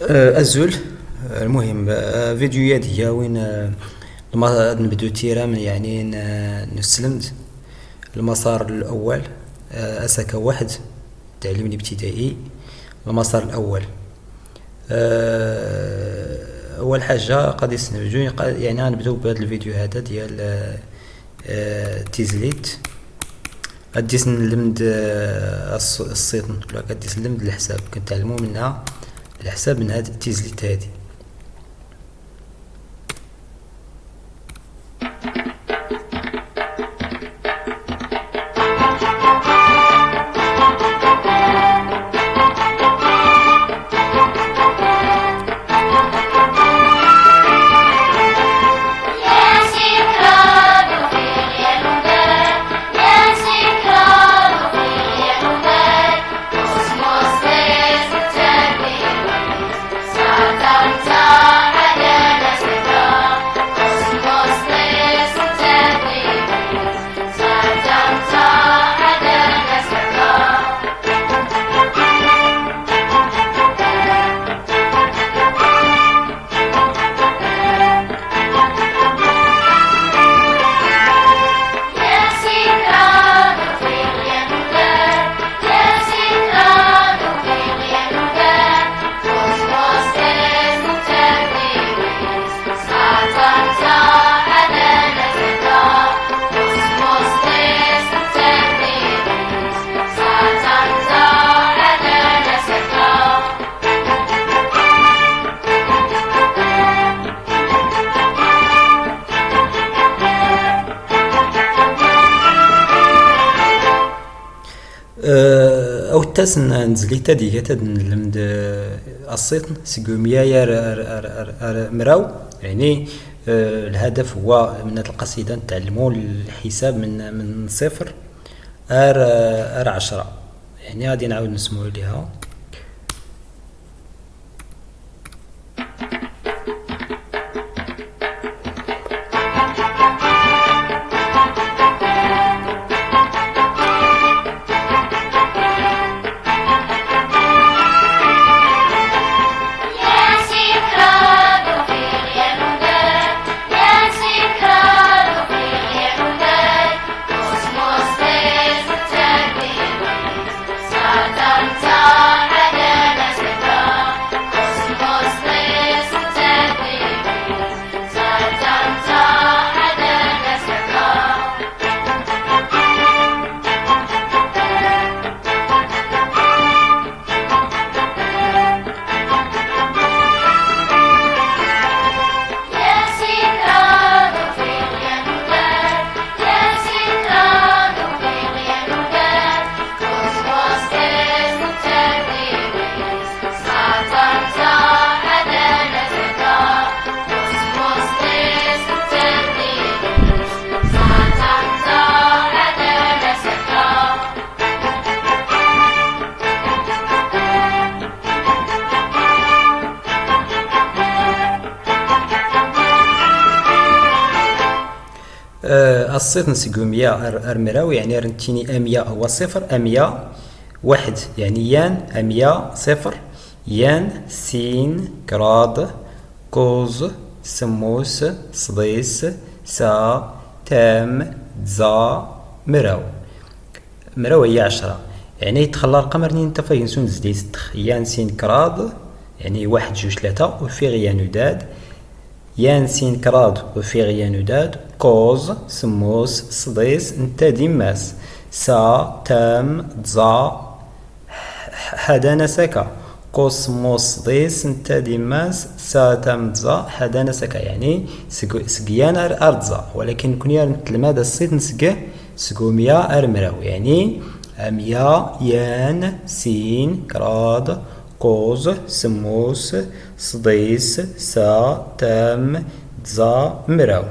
الزول. المهم فيديوهات هي وين نبدو تيرا من يعني نسلمت المسار الأول، أساكا واحد التعليم الابتدائي المسار الأول. أول حاجة غادي نبدو يعني غنبداو بهذا الفيديو هذا ديال تيزليت. غادي نلمد الصيطن ولا غادي نلمد الحساب، كنتعلمو منها الحساب من هاد التيزليت هادي. او تاس نزلي تادي تاد نلمد الصيطن سكوميا يا مراو. يعني الهدف هو من هذه القصيدة نتعلموا الحساب من صفر ار 10. يعني غادي نعاود نسمعوا ليها. الصيط نسقو مية ارمراو، يعني رنتيني امية هو صفر، امية واحد يعني يان امية صفر، يان سين كراد كوز سموس صديس سا تام تزا مراو. مراو هي 10. يعني يتخلى القمر نين تفاين سون زديت يان سين كراد يعني واحد جوج ثلاثة وفي غيان وداد، يان سين كراد وفي غيان وداد، كوز سموس صديس نتا ديماس سا تام تزا حدانا سكا، كوز سموس صديس نتا ديماس سا تام تزا حدانا سكا. يعني سقيان ارتزا، ولكن كونيا نتلماد الصيت نسقه سقوميا ارمراو. يعني اميا يان سين كراد كوز سموس صديس سا تام تزا مراو.